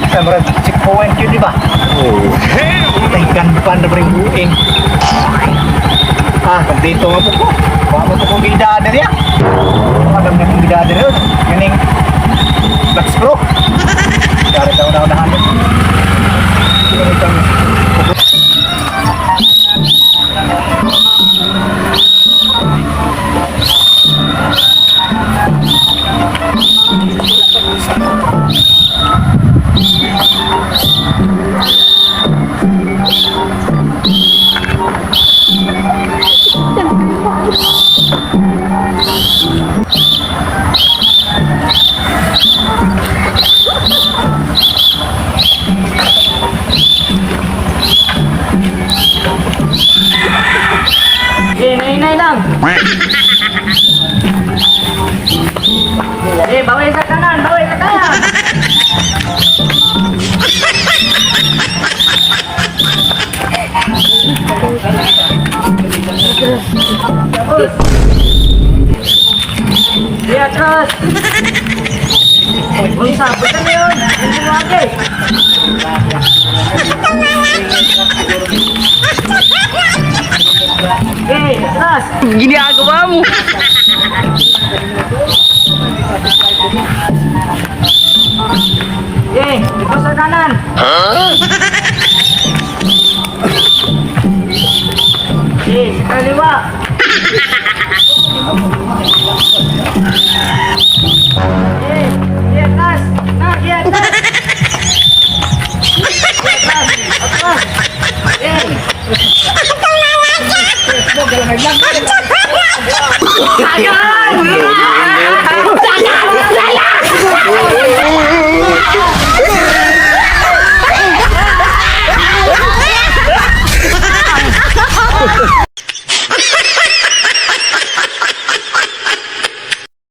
Sa murag checkpoint yun, di ba? Oh, hell! Tahigan pa na rin buing. Ah, dito nga po ko. Baka mo po kong gidada niya. Madam na kong gidada niya. Ganing Max Pro. Dari daw na unahan. Eh, nainay lang. Eh, baway sa kanan, baway sa kanan. Tapos. Eh, atras. Uy, sabot na yun. Hindi mo ate. Eh, atras. Ginagawa mo. Eh, ito sa kanan. Huh?